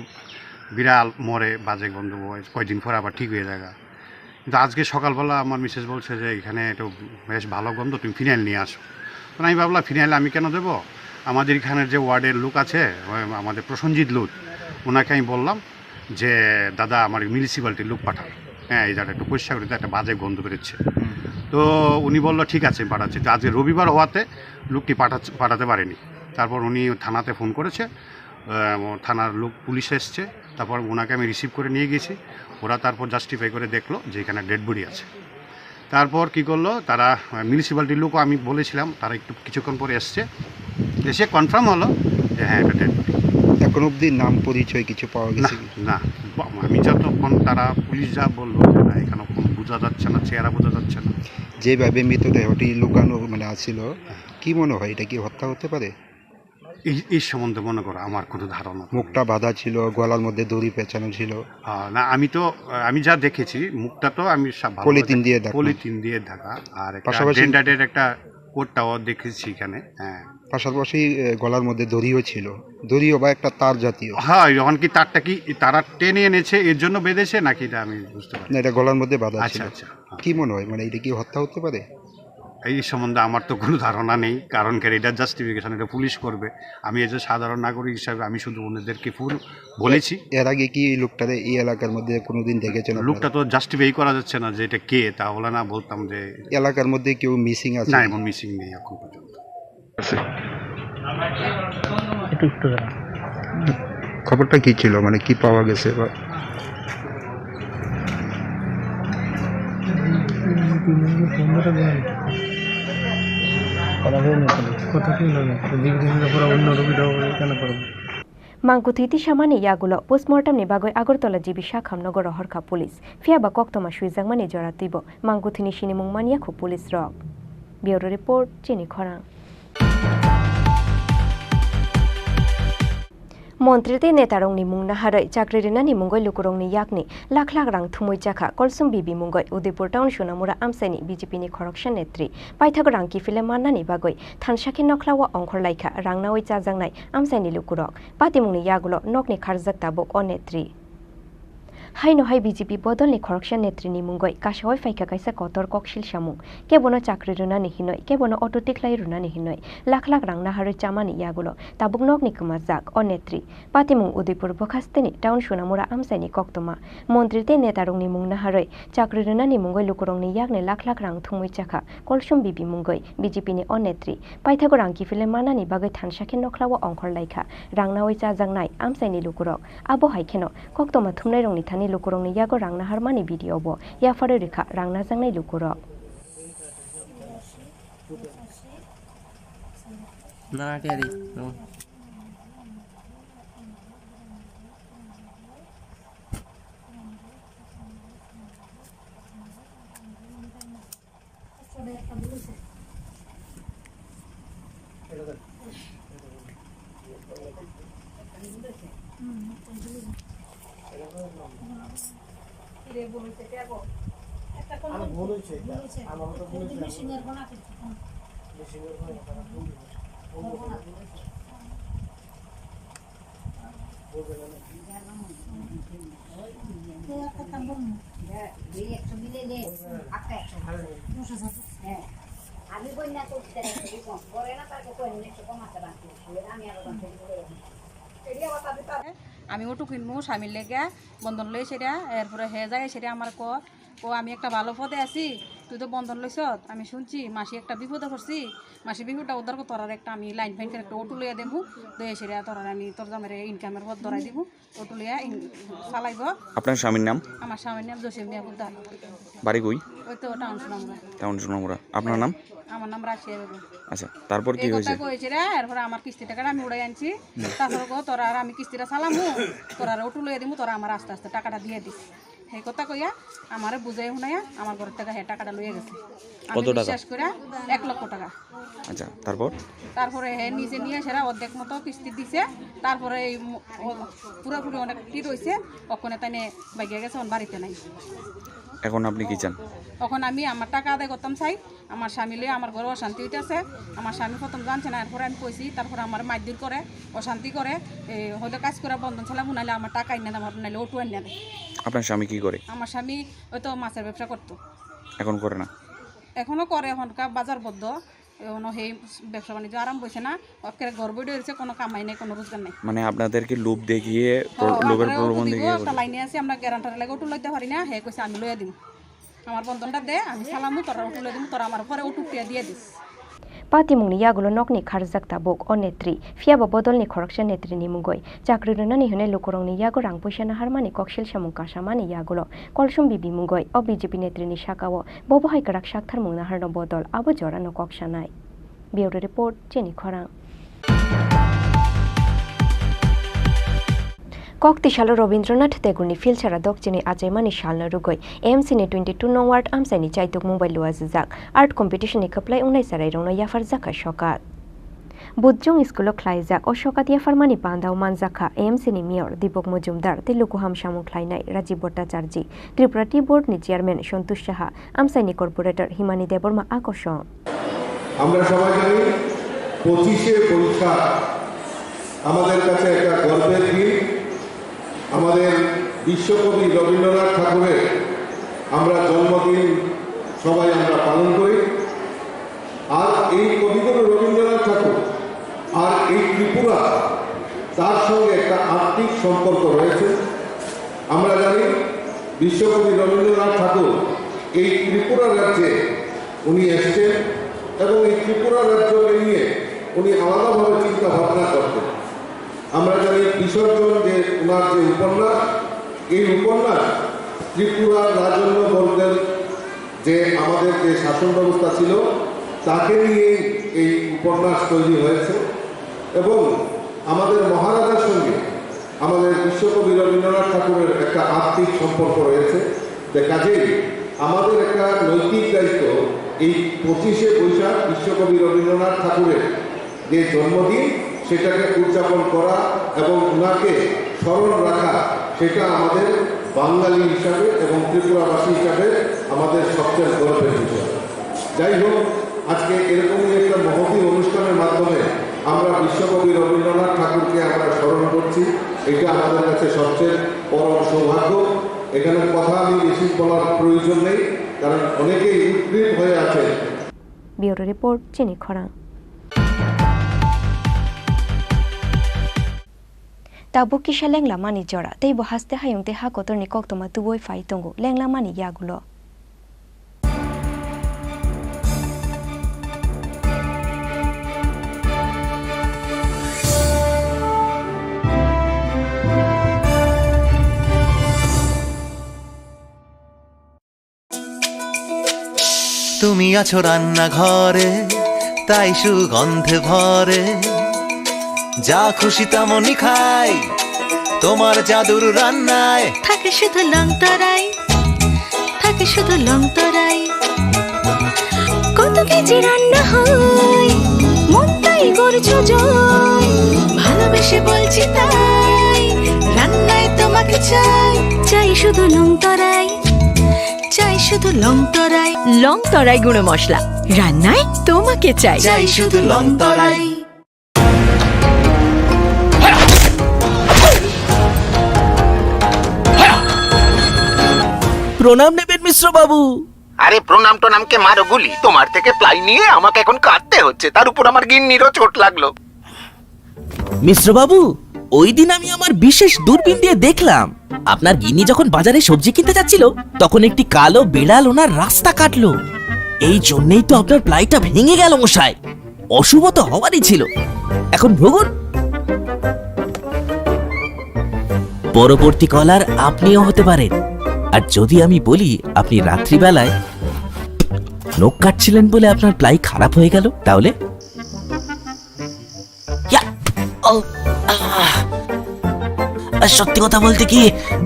বিড়াল মরে, বাজে গন্ধ হয়, কয়দিন পর আবার ঠিক হয়ে যায়। কিন্তু আজকে সকালবেলা আমার মিসেস বলছে যে এখানে একটু বেশ ভালো গন্ধ, তুমি ফিনাইল নিয়ে আসো। তো আমি ভাবলাম ফিনাইল আমি কেন দেবো, আমাদের এখানে যে ওয়ার্ডের লোক আছে, ওই আমাদের প্রসেনজিৎ লোধ, ওনাকে আমি বললাম যে, "দাদা, আমার মিউনিসিপ্যালিটির লোক পাঠান, হ্যাঁ, এই জায়গাটা একটু পরিষ্কার করে দিতে, একটা বাজে গন্ধ বেরোচ্ছে।" তো উনি বললো, "ঠিক আছে, আমি পাঠাচ্ছি।" তো আজকে রবিবার হওয়াতে লোকটি পাঠাচ্ছে, পাঠাতে পারেনি। তারপর উনি থানাতে ফোন করেছে, আহ, থানার লোক, পুলিশ এসছে, তারপর ওনাকে আমি রিসিভ করে নিয়ে গেছি। ওরা তারপর জাস্টিফাই করে দেখলো যে এখানে ডেড বডি আছে। তারপর কি করলো তারা, আহ, মিউনিসিপ্যালিটির লোকও আমি বলেছিলাম, তারা একটু কিছুক্ষণ পরে এসছে, এসে কনফার্ম হলো যে হ্যাঁ, এটা ডেড বডি। এখন অবধি নাম পরিচয় কিছু পাওয়া না, গেছে কি? না, ব-, আমি যতক্ষণ তারা, পুলিশ যা বললো যে না, এখানে কোনো বোঝা যাচ্ছে না, চেহারা বোঝা যাচ্ছে না। যেভাবে মৃতদেহটি লুকানো, মানে, আছিল, হ্যাঁ। কি মনে হয়, এটা কি হত্যা হতে পারে? এই, এই সম্বন্ধে মনে করো আমার কোনো ধারণা নেই। মুখটা বাঁধা ছিল, গলার মধ্যে দড়ি পেঁচানো ছিল। আহ, না, আমি তো, আহ, আমি যা দেখেছি, মুখটা তো আমি সা-, ভালো পলিথিন করে দিয়ে ঢাকা। পলিথিন দিয়ে ঢাকা, আর একটা পাশাপাশি ডেন্টারের একটা কোটটাও দেখেছি এখানে, হ্যাঁ। পাশাপাশি, এ, গলার মধ্যে দড়িও ছিল, দড়িও বা একটা তার জাতীয়। হ্যাঁ, এখন কি তারটা কি তারা টেনে এনেছে, এর জন্য বেঁধেছে নাকি, এটা আমি বুঝতে পারি না, এটা গলার মধ্যে বাঁধা আচ্ছা, ছিল। আচ্ছা, হ্যাঁ। কি মনে হয়, মানে, এটা কি হত্যা হতে পারে? এই সম্বন্ধে আমার তো কোনো ধারণা নেই, কারণ কি, এটা জাস্টিফিকেশন এটা পুলিশ করবে। আমি এজ এ সাধারণ নাগরিক হিসাবে আমি শুধু ওনাদেরকে ফুল বলেছি। এর আগে কি এই লোকটারে এই এলাকার মধ্যে কোনোদিন দেখেছেন আপনারা? লোকটা তো জাস্টিফাই করা যাচ্ছে না যে এটা কে, তাহলে না বলতাম যে এলাকার মধ্যে কেউ মিসিং আছে না, কি? এমন মিসিং নেই এখন পর্যন্ত। একটু, একটু দাঁড়ান। খবরটা কি ছিল, মানে, কি পাওয়া গেছে বা? কথা কেউ নেই। কথা কেউ নেই। দীর্ঘদিন ধরে পুরো অন্য রোগী দেওয়া কেন করবো? Mangkwthwi tisamani yagulo postmortem ni bagwi Agartala G B Sakham nogo rohorkha police. Phiya ba koktwma swijakmani jora twibo mangkwthwini sinimung manya khu police rok. Bureau Report, Chini Khorang. Montri tei netarokni mung naharwi chakri rwnani mungwi lukurokni yakni lakh lakh rang thumwi chakha Kolsom Bibi mungwi Udaipur town Sonamura amchaini B J P ni khoroksa netri paithak rang kiphilwi mannani bagwi thansa khe nokhlao ongkhor laikha rang nawi chajaknai amchaini lukurok. Patimungni yagulo nokni kharjak tabuk o netri. Haino hai B J P bodolni khoroksa netrini mungwi kasawi phaikha kaisa kotor koksil samung. Kebono chakri rwnani hinwi, kebono auto tikhlai rwnani hinwi lakh lakh rang naharwi chamani yagulo tabuk nokni kwmajak o netri. Patimung Udaipur bwkhasteni town Sonamura amchaini koktwma. Montri tei netarokni mung naharwi chakri rwnani mungwi lukurokni yakni lakh lakh rang thumwi chakha Kolsom Bibi mungwi B J P ni o netri. Paithago rang kiphilwi mannani bagwi thansa khe nokhlao ongkhor laikha rang nawi chajaknai amchaini lukurok. Abo hai kheno koktwma thumnairokni thani lukurokni yago rang naharmani video bo yapharwi rwkha rang najaknai lukurok. Na khe ri. আমি বন্যা করতে করে না, তার কো কই নিয়ে কম আছে বাকি। আমি আরো বাকি। আমি অটো কিনমু স্বামীর লেগে, বন্ধন লই সেটা, এরপরে হে যায় সেটা আমার কো, কো আমি একটা ভালো পদে আছি, তুই তো বন্ধন লইছত, আমি শুনছি মাসি একটা বিপদে পড়ছি, মাসি বিপদটা উদ্ধার কর, তোরার একটা আমি লাইন ফাইন করে একটা অটো লইয়া দেবো, দয়া সেটা তোরার আমি তোর জামাইরে ইনকামের পথ ধরাই দিব। অটো লইয়া ইন-, চালাইবো। আপনার স্বামীর নাম? আমার স্বামীর নাম জসিম মিয়া পোদ্দার। বাড়ি কই? ওই তো টাউন সুনামুরা। টাউন সুনামুরা। আপনার নাম? আমার নাম রাশিয়া বেগম। আচ্ছা, তারপর কি এই কথা হয়েছে? কইছে রে, এরপরে আমার কিস্তি টাকাটা আমি উড়াই আনছি। হুম। তারপরে কো, "তোরা আর আমি কিস্তিটা চালামু, তোরা আর অটো লইয়া দিমু, তোরা আমার আস্তে আস্তে টাকাটা দিয়ে দিস।" এই কথা কইয়া আমারে বুঝাই হুনাইয়া আমার ঘরের টাকা, হে টাকাটা লইয়া গেছে। আমি কত টাকা? বিশ্বাস করে এক লক্ষ টাকা। আচ্ছা, তারপর? তারপরে হে নিজে নিয়ে সেরা অর্ধেক মতো কিস্তি দিছে। তারপরে এই ম-, ও পুরাপুরি অনেক টিট হইছে, ওখানে তাই নিয়ে বাইকে গেছে, ওন বাড়িতে নাই। এখন আপনি কি চান? এখন আমি আমার টাকা আদায় করতাম চাই, আমার স্বামী লইয়া আমার ঘরে অশান্তি হইতেছে, আমার স্বামী প্রথম জানছে না, এরপরে আমি কইছি, তারপরে আমার মারধর করে, অশান্তি করে, এ, হয়তো কাজ করে বন্ধন ছাড়া নাইলে আমার টাকা আইনা দেয়, আমার নাইলে অটো আইনা দেয়। আপনার স্বামী কি করে? আমার স্বামী ওই তো মাছের ব্যবসা করতো। এখন করে না? এখনো করে, এখনকার বাজার বন্ধ। এখনো সেই ব্যবসা বাণিজ্য আরম্ভ হয়েছে না, একেবারে ঘর বইয়া রয়েছে, কোনো কামাই নেই, কোনো রোজগার নেই। মানে আপনাদেরকে লোভ দেখিয়ে, প্র-, হ্যাঁ, লোভের আমরা প্রলোভন অটো দিব, দেখিয়ে একটা করে। লাইনে আছে, আমরা গ্যারান্টার লাগে অটো লইতে পারি না, হে কইছে, "আমি লইয়া দিমু, আমার বন্ধনটা দে, আমি চালামু, তোরা অটো লইয়া দিমু, তোরা আমার পরে অটো টিয়া দিয়ে this." Patimungni yagulo nokni kharjak tabuk o netri, phiyaba bodolni khoroksa netrini mungwi chakri rwnani hwnwi lukurokni yago rang puisa naharmani koksil samung kasamani yagulo Kolsom Bibi mungwi o B J P netrini sakao bobo hai kwrak saktharmung naharno bodol abo jorano kok sanai. Bureau Report, Chini Khorang. Kok tisalo Rabindranath Tagoreni Philsara dokchini achaimani salno rwgwi A M C ni twenty two nong ward amchaini chaitukmung bai luajajak art competition ni kwplai wngnai chwrairokno yapharjakha sokat. Budjong school-o khlaijak o sokat yapharmani pandao manjakha A M C ni mayor Dipok Mojumdar tei lukuham samung khlainai Rajiv Bhattacharjee, Tripura Tea Board ni chairman Santosh Saha, amchaini corporator Himani Debbarma a kosong. আমরা সবাই জানি, পঁচিশে বৈশাখ আমাদের কাছে একটা গর্বের দিন। আমাদের বিশ্বকবি রবীন্দ্রনাথ ঠাকুরের আমরা জন্মদিন সবাই আমরা পালন করি। আর এই কবিগুরু রবীন্দ্রনাথ ঠাকুর আর এই ত্রিপুরা, তার সঙ্গে একটা আত্মিক সম্পর্ক রয়েছে। আমরা জানি, বিশ্বকবি রবীন্দ্রনাথ ঠাকুর এই ত্রিপুরা রাজ্যে উনি এসছেন এবং এই ত্রিপুরা রাজ্যকে নিয়ে উনি আলাদাভাবে চিন্তা ভাবনা করতেন। আমরা জানি, বিসর্জন যে ওনার যে উপন্যাস, এই উপন্যাস ত্রিপুরার রাজন্য বর্গের যে আমাদের যে শাসন ব্যবস্থা ছিল, তাকে নিয়েই এই উপন্যাস তৈরি হয়েছে। এবং আমাদের মহারাজার সঙ্গে আমাদের বিশ্বকবি রবীন্দ্রনাথ ঠাকুরের একটা আত্মিক সম্পর্ক রয়েছে। তো কাজেই আমাদের একটা নৈতিক দায়িত্ব, এই পঁচিশে বৈশাখ বিশ্বকবি রবীন্দ্রনাথ ঠাকুরের যে জন্মদিন, সেটাকে উদযাপন করা এবং ওনাকে স্মরণ রাখা, সেটা আমাদের বাঙালি হিসাবে এবং ত্রিপুরাবাসী হিসাবে আমাদের সবচেয়ে গর্বের বিষয়। যাই হোক, আজকে এরকমই একটা মহতী অনুষ্ঠানের মাধ্যমে আমরা বিশ্বকবি রবীন্দ্রনাথ ঠাকুরকে আমরা স্মরণ করছি, এটা আমাদের কাছে সবচেয়ে পরম সৌভাগ্য। এখানে কথা আমি বেশি বলার প্রয়োজন নেই, কারণ অনেকেই উদ্গ্রীব হয়ে আছেন। Bureau Report, Chini Khorang. Tabuk kisa lenglamani jora, tei bo haste hayung tei ha kotorni koktwma tubui phai tongo lenglamani yagulo. তুমি আছো রান্নাঘরে, তাই সুগন্ধে ভরে। যা খুশি তেমনই খাই, তোমার জাদুর রান্নায়। থাকে শুধু লং তরাই, থাকে শুধু লং তরাই। কত কেজি রান্না হয়, মন তাই করছো জয়। ভালোবেসে বলছি তাই, রান্নায় তোমাকে চাই, চাই শুধু লং তরাই। চাই শুধু লং তরাই। লং তরাই গুঁড়ো মশলা, রান্নায় তোমাকে চাই। চাই শুধু লং তরাই। প্রণাম নেবেন মিশ্র বাবু। আরে প্রণাম টনামকে মারো গুলি, তোমার থেকে প্লাই নিয়ে আমাকে এখন কাঁদতে হচ্ছে, তার উপর আমার গিন্নিরও চোট লাগলো। মিশ্র বাবু, ওই দিন আমি আমার বিশেষ দূরবীন দিয়ে দেখলাম, আপনার গিন্নি যখন বাজারে সবজি কিনতে যাচ্ছিল, তখন একটি কালো বিড়াল ওনার রাস্তা কাটলো। এই জন্যই তো আপনার প্লাইটা ভেঙে গেল মশাই। অশুভ তো হওয়ারই ছিল। এখন ভুগুন। পরবর্তী কলার আপনিও হতে পারেন। আর যদি আমি বলি আপনি রাত্রিবেলায় নখ কাটছিলেন বলে আপনার প্লাই খারাপ হয়ে গেল, তাহলে? ইয়া! ও! আহ! আর সত্যি কথা বলতে কি,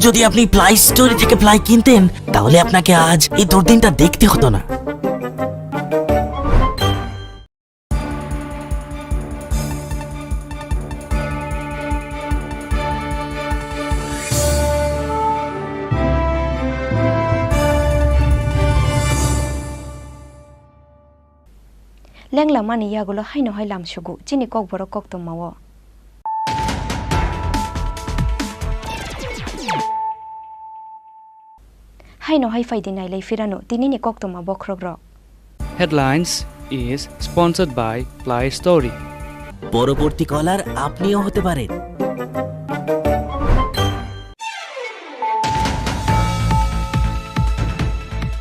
যদি আপনি প্লাই স্টোরি থেকে প্লাই কিনতেন, তাহলে আপনাকে আজ এই দুর্দিনটা দেখতে হতো না। Lenglamani yagulo haino hai lam sugu, chini kokborok koktwma o. Haino hai phaidi nailai phirano tinini koktwma bokhrokrok. Headlines is sponsored by Play Story. পরবর্তী কলার আপনিও হতে পারেন।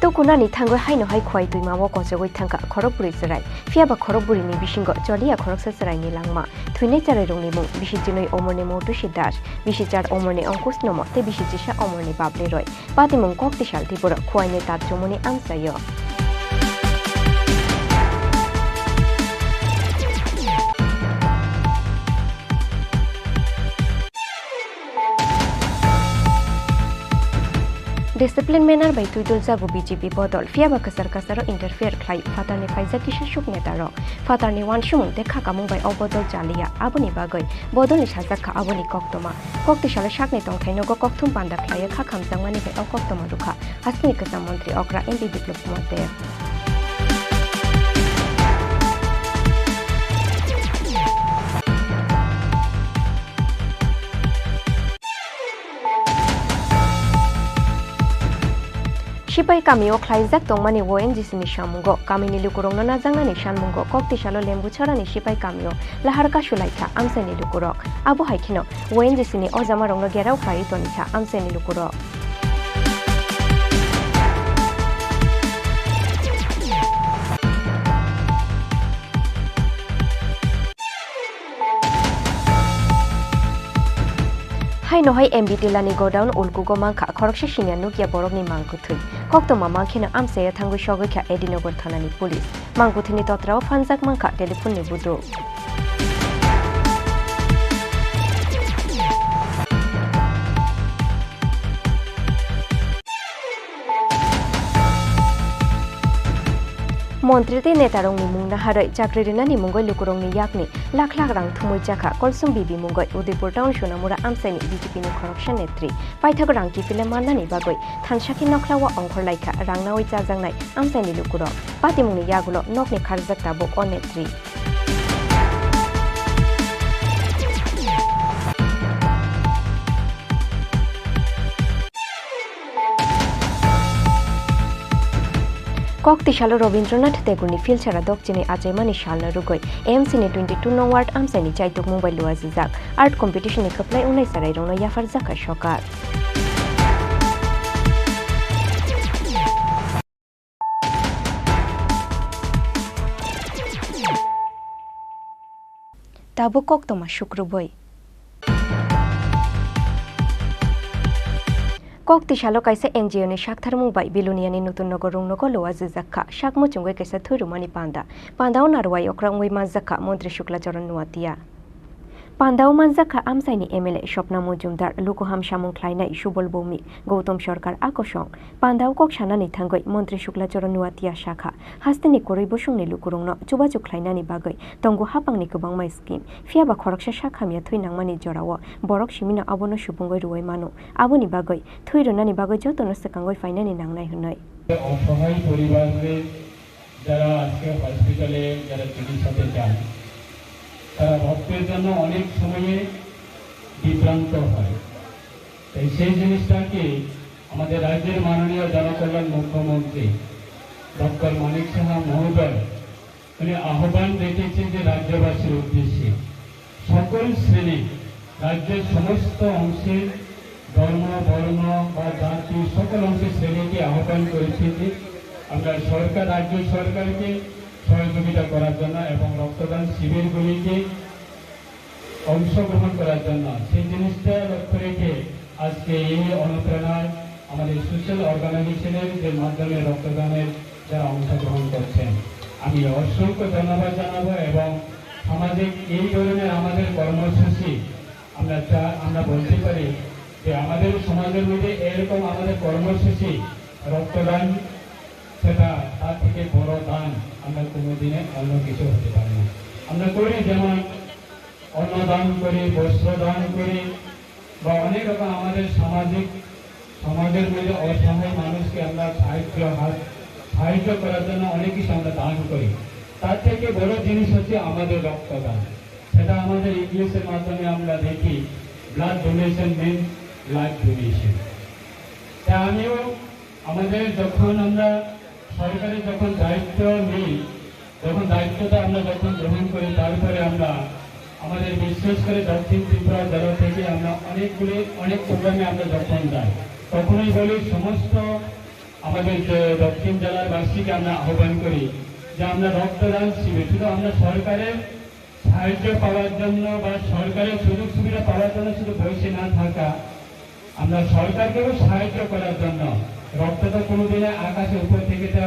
Tukunani thangwi haino hai khwai twima o kochogwi thangkha khorokbrwi chwrai. Phiya ba khorokbrwini bisingo choliya khoroksa chwraini langma. Thwinai chwrairokni mung bisi chinwi Omorni Moutusi Das, bisi char Omorni Ankush Nomo tei bisi chisa Omorni Babli Roy. Patimung kok tisal Tripura khuaini tat chumuni amchaio. Discipline manner bai twidul jago B J P bodol, phiya ba kwchar kwcharo interfere khlai phatarni phaijak kisa suk neta rok. Phatarni uansukmung tei khakamung bai o bodol chaliya, aboni bagwi bodolni sajak kha aboni koktwma. Kok tisalo sakni tongthai nogo kokthum panda khlaiwi kha khamjakmani bai o koktwma rwkha hasteni kwcham montri okra M P Biplab Kumar Deb. Sipai kamio khlaijak tongmani O N G C ni samungo kamini lukurokno najaknani sanmungo kok tisalo Lembuchorani Sipai kamio lahar kasulaikha amchaini lukurok. Abo hai kheno O N G C ni ojamarokno gherao khlaiwi tonikha amchaini lukurok. Haino hai M B Tillani godown ulkugo mankha khoroksa siniya nukya borokni mang kwthwi. Koktwma mankhe no amchaya thangwi sogwi kha Edinagar thanani police. Mang kwthwini totrao phanjak mankha telephone ni buduk. Montri tei netarokni mung naharwi chakri rinani mungwi lukurokni yakni lakh lakh rang thumwi chakha Kolsom Bibi mungwi Udaipur town Sonamura amchaini B J P ni khoroksa netri. Paithak rang kiphilwi mannani bagwi thansa khe nokhlao ongkhorlaikha rang nawi chajaknai amchaini lukurok. Patimungni yagulo nokni kharjak tabuk o netri. Kok tisalo Rabindranath Tagoreni Philsara dokchini achaimani salno rwgwi A M C ni twenty two nong ward amchaini chaitukmung bai luajijak art competition ni kwplai wngnai chwrairokno yapharjakha sokar. Tabuk koktwma sukrubwi. Kok tisalo kaisa N G O ni saktharmung bai Biloniani Nutun Nogor rungnogo luajijak kha, sak muchungwi kaisa thwi rwmani panda. Pandao narwai okra wngwi manjak kha Montri Shukla Charan Nuatia. Pandao manjak kha amchaini M L A Swapna Mojumdar, lukuham samung khlainai Subol Bhowmik, Gautam Sarkar a kosong. Pandao kok sanani thangwi Montri Shukla Charan Nuatia sakha, hasteni kwrwi bosongni lukurokno chubachu khlainani bagwi tongo haphangni kwbangma scheme, phiyaba khoroksa sak hamya thwi nangmani jorao borok simino abono supungwi rwui mano, aboni bagwi thwi rwnani bagwi jotono swkangwi phainani nangnai hwnwi. অসহায় পরিবারের যারা আজকে হসপিটালে যারা চিকিৎসাতে যান, তারা রক্তের জন্য অনেক সময়ে বিভ্রান্ত হয়। তাই সেই জিনিসটাকে আমাদের রাজ্যের মাননীয় জনকল্যাণ মুখ্যমন্ত্রী ডক্টর মানিক সাহা মহোদয় উনি আহ্বান রেখেছেন যে রাজ্যবাসীর উদ্দেশ্যে সকল শ্রেণী, রাজ্যের সমস্ত অংশের ধর্ম, বর্ণ বা জাতি, সকল অংশের শ্রেণীকে আহ্বান করেছেন যে আমরা সরকার, রাজ্য সরকারকে সহযোগিতা করার জন্য এবং রক্তদান শিবিরগুলিকে অংশগ্রহণ করার জন্য। সেই জিনিসটা লক্ষ্য রেখে আজকে এই অনুপ্রেরণায় আমাদের সোশ্যাল অর্গানাইজেশনের যে মাধ্যমে রক্তদানের যারা অংশগ্রহণ করছেন, আমি অসংখ্য ধন্যবাদ জানাবো। এবং সামাজিক এই ধরনের আমাদের কর্মসূচি আমরা চা-, আমরা বলতে পারি যে আমাদের সমাজের মধ্যে এরকম আমাদের কর্মসূচি, রক্তদান, সেটা তার থেকে বড় দান আমরা কোনোদিনে অন্য কিছু হতে পারে না। আমরা করি যেমন অন্ন দান করি, বস্ত্র দান করি, বা অনেক রকম আমাদের সামাজিক, সমাজের মধ্যে অসহায় মানুষকে আমরা সাহায্য হাত, সাহায্য করার জন্য অনেক কিছু আমরা দান করি। তার থেকে বড় জিনিস হচ্ছে আমাদের রক্তদান। সেটা আমাদের ইংলিশের মাধ্যমে আমরা দেখি, blood donation means life donation। তা আমিও আমাদের যখন আমরা সরকারের যখন দায়িত্ব নিই, যখন দায়িত্বটা আমরা যখন গ্রহণ করি, তারপরে আমরা আমাদের বিশেষ করে দক্ষিণ ত্রিপুরা জেলা থেকে আমরা অনেকগুলি, অনেক প্রোগ্রামে আমরা যখন যাই, তখনই বলি সমস্ত আমাদের যে দক্ষিণ জেলার বাসীকে আমরা আহ্বান করি যে আমরা রক্তদান শিবির, শুধু আমরা সরকারের সাহায্য পাওয়ার জন্য বা সরকারের সুযোগ সুবিধা পাওয়ার জন্য শুধু বসে না থাকা, আমরা সরকারকেও সাহায্য করার জন্য। রক্ত তো কোনোদিনই আকাশে উপর থেকে তো,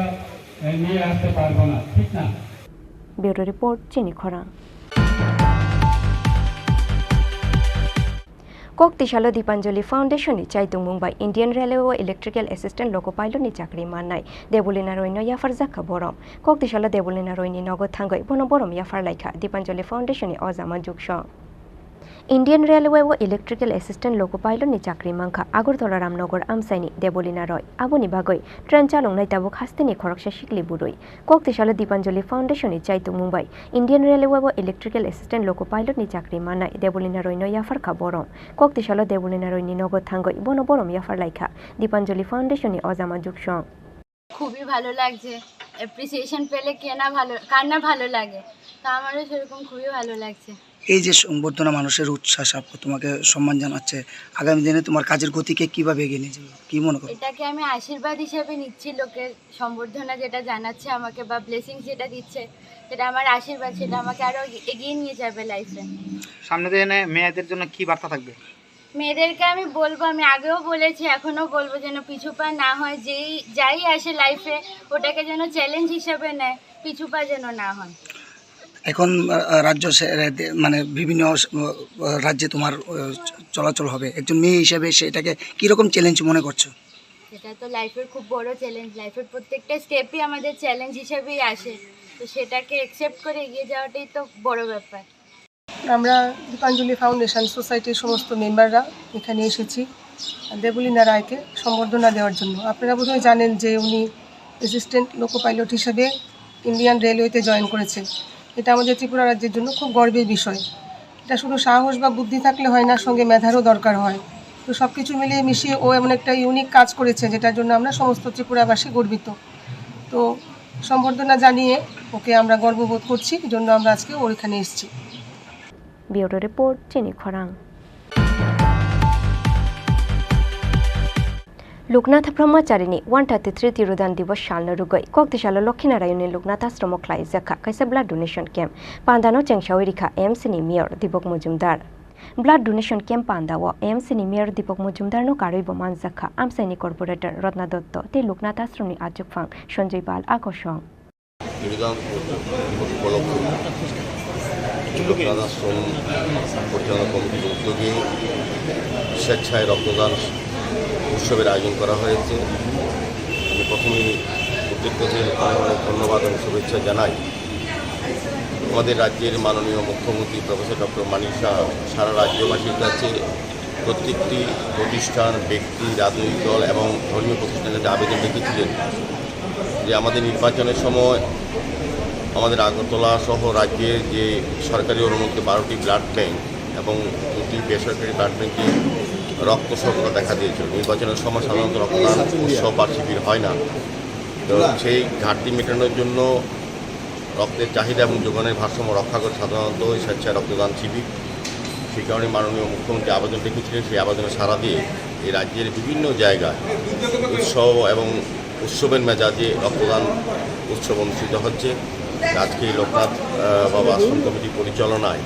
এ, নিয়ে আসতে পারবো না, ঠিক না? Bureau report, Chini Khorang. Kok tisalo Dipanjali Foundation ni chai tongmung bai Indian Railway o Electrical Assistant Loco Pilot ni chakri mannai Debolina Roy no yapharjak kha borom. Kok tisalo Debolina Roy ni nogo thangwi bono borom yaphar lai kha Dipanjali Foundation ni ojama Juksong. Indian Railway o Electrical Assistant Loco Pilot ni chakri mankha Agartala Ramnagar amchaini Debolina Roy. Aboni bagwi train chaloknai tabuk hasteni khoroksa sikli bwrwi. Kok tisalo Dipanjali Foundation ni chai tongmung bai Indian Railway o Electrical Assistant Loco Pilot ni chakri mannai Debolina Roy no yapharkha borom. Kok tisalo Debolina Roy ni nogo thangwi bono borom yapharlaikha Dipanjali Foundation ni ojama Juksong. খুবই ভালো লাগছে। অ্যাপ্রিসিয়েশন পেলে কে না ভালো, কার না ভালো লাগে? তো আমারও সেরকম খুবই ভালো লাগছে। এই যে সংবর্ধনা, মানুষের উচ্ছ্বাস, আপ-, তোমাকে সম্মান জানাচ্ছে, আগামী দিনে তোমার কাজের গতিকে কিভাবে এগিয়ে নিয়ে যাবে, কি মনে করো? এটাকে আমি আশীর্বাদ হিসেবে নিচ্ছি, লোকের সম্বর্ধনা যেটা জানাচ্ছে আমাকে বা ব্লেসিংস যেটা দিচ্ছে, সেটা আমার আশীর্বাদ, সেটা আমাকে আরো এগিয়ে নিয়ে যাবে লাইফে। সামনে দিনে মেয়েদের জন্য কি বার্তা থাকবে? মেয়েদেরকে আমি বলবো, আমি আগেও বলেছি, এখনো বলবো, যেন পিছুপা না হয়, যেই যাই আসে লাইফে ওটাকে যেন চ্যালেঞ্জ হিসেবে নেয়, পিছুপা যেন না হয়। এখন, আহ, রাজ্য সে-, রে-, দে-, মানে বিভিন্ন স-, আহ, রাজ্যে তোমার, আহ, চ-, চলাচল হবে, একজন মেয়ে হিসেবে সেটাকে কিরকম চ্যালেঞ্জ মনে করছো? সেটা তো লাইফের খুব বড় চ্যালেঞ্জ, লাইফের প্রত্যেকটা স্টেপই আমাদের চ্যালেঞ্জ হিসেবেই আসে, তো সেটাকে অ্যাকসেপ্ট করে এগিয়ে যাওয়াটাই তো বড় ব্যাপার। আমরা দীপাঞ্জলি ফাউন্ডেশন সোসাইটির সমস্ত মেম্বাররা এখানে এসেছি দেবলীনা রায়কে সম্বর্ধনা দেওয়ার জন্য। আপনারা বোধহয় জানেন যে উনি অ্যাসিস্ট্যান্ট লোকো পাইলট হিসেবে ইন্ডিয়ান রেলওয়েতে জয়েন করেছে। এটা আমাদের ত্রিপুরা রাজ্যের জন্য খুব গর্বের বিষয়। এটা শুধু সাহস বা বুদ্ধি থাকলে হয় না, সঙ্গে মেধারও দরকার হয়। তো সব কিছু মিলিয়ে মিশিয়ে ও এমন একটা ইউনিক কাজ করেছে, যেটার জন্য আমরা সমস্ত ত্রিপুরাবাসী গর্বিত। তো সম্বর্ধনা জানিয়ে ওকে আমরা গর্ববোধ করছি, এই জন্য আমরা আজকে ওর এখানে এসেছি। Bureau report, Chini Khorang. Loknath Brahmacharini one thirty-three Tirodan Divas salno rwgwi Koktisalo Lokhinarayonni Loknath Ashromo khlaijakha kaisa blood donation camp. Pandano chengsawi rikha A M C ni Mayor Dipok Mojumdar. Blood donation camp pandao A M C ni Mayor Dipok Mojumdarno karwibo manjakha amchaini corporator Ratna Dotto tei Loknath Ashromni achukphang Sanjoy Pal akosong. রক্তদান উপলক্ষে রক্তদান আশ্রম পরিচালনা কমিটির উদ্যোগে স্বেচ্ছায় রক্তদান উৎসবের আয়োজন করা হয়েছে। আমি প্রথমেই উদ্যোক্তাদের অনেক অনেক ধন্যবাদ এবং শুভেচ্ছা জানাই। আমাদের রাজ্যের মাননীয় মুখ্যমন্ত্রী প্রফেসর ডক্টর মানিক সাহা সারা রাজ্যবাসীর কাছে প্রত্যেকটি প্রতিষ্ঠান, ব্যক্তি, রাজনৈতিক দল এবং ধর্মীয় প্রতিষ্ঠানের কাছে আবেদন রেখেছিলেন যে আমাদের নির্বাচনের সময় আমাদের আগরতলা সহ রাজ্যের যে সরকারি অনুমোদিত বারোটি ব্লাড ব্যাংক এবং দুটি বেসরকারি ব্লাড ব্যাংকে রক্ত স্বল্পতা দেখা দিয়েছিল। নির্বাচনের সময় সাধারণত রক্তদান উৎসব বা শিবির হয় না। তো সেই ঘাটতি মেটানোর জন্য রক্তের চাহিদা এবং যোগানের ভারসাম্য রক্ষা করে সাধারণত ওই স্বেচ্ছায় রক্তদান শিবির। সেই কারণে মাননীয় মুখ্যমন্ত্রী আবেদন রেখেছিলেন, সেই আবেদনে সাড়া দিয়ে এই রাজ্যের বিভিন্ন জায়গায় উৎসব এবং উৎসবের মেজাজে রক্তদান উৎসব অনুষ্ঠিত হচ্ছে। আজকে এই লোকনাথ, আহ, বাবা আশ্রম কমিটি পরিচালনায়